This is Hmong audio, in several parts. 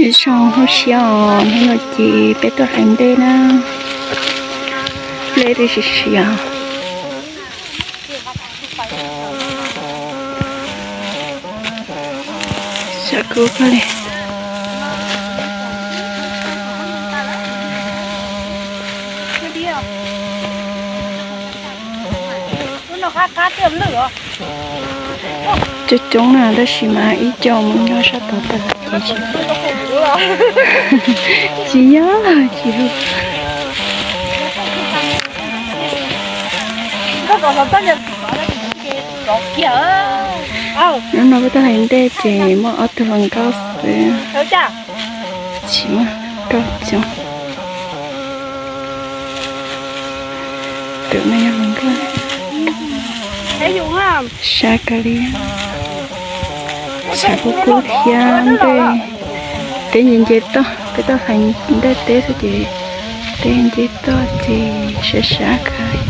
Ib zaug hnub siab os, hnub no ces peb tuaj hlais ntej na. Dej twb siav siav. Siav kub kawg li. Coob coob na, tab sis mas ib co mus nyob sab tod tag ces tsis, tsis yog, tsis yog. Hnub no peb tuaj hlais ntej ces muaj ob tug hluas nkauj xwb, tsis muaj nkauj coob. Tus no yog hluas nkauj, sab kawg li, sab kub kub thiab ntej. Teb nce nce toj, peb tuaj hlais ntej teb xwb ces teb nce toj ces sab sab kawg.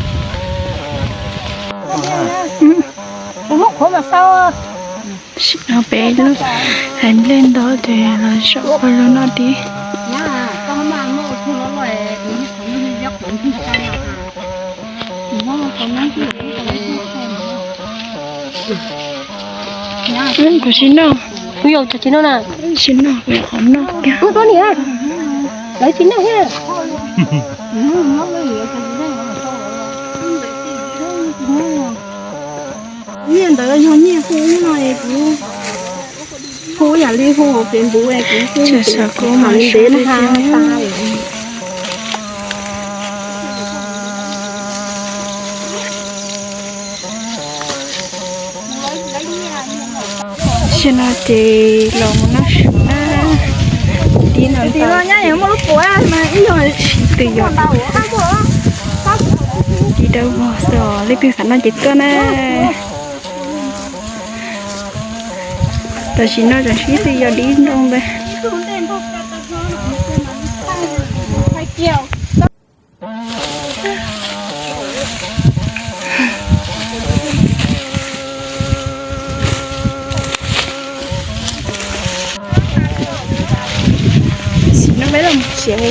Sim no peb hlais nplej ntau ces los zaum ua lug noj dib. Kuv tsis noj. Kuv yuav tsis noj na. Tsis noj, kuv yuav qhov noj kiag. Lawv tsis noj thiab. Nyiaj ntawd yog nyiaj hu no es kuv hu yam li hu hauv Facebook es kuv hu, tseem xav kuv mam ntev no ha tas. Tam sim no ces los mus noj su na, dib no ntau, sib tw yog dib dawb vog xwb os, leej twg xav noj ces tuaj na. Tam sim no tseem sib tw yog dib ntau ntawd. Tam sim no peb los mus tsev ces,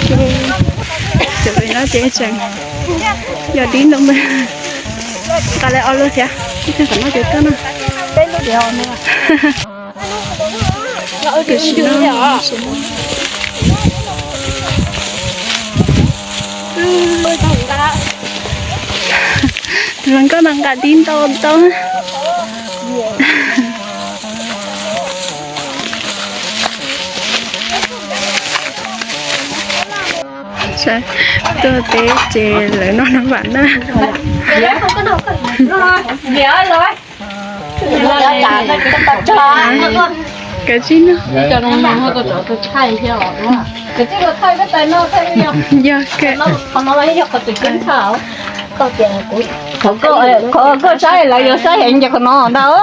tsev no ces tseem yog dib ntau ntawd. Nqa lawv ob lub thiab, ib tug xav noj ces tuaj noj. Tam sim no tus hluas nkauj no nqa dib ntau ntau. Tuaj teb ces lawv noj noj vam na. Kav tsij noj. Yog kawg. Qhov koj saib lawv yuav saib heev ces qhov no ntag.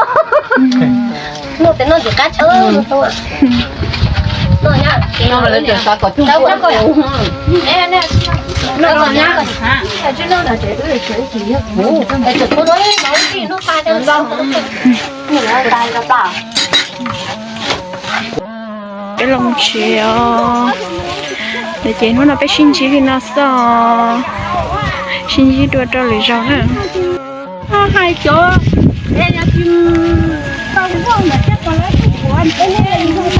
Peb los tsev os. Ces hnub no peb sib ntsib li no xwb os. Sib ntsib dua rau lwm zaus na. Hais cov es yog tsis tau npoj ntawm thiab ko lawv kuj kuav ntev.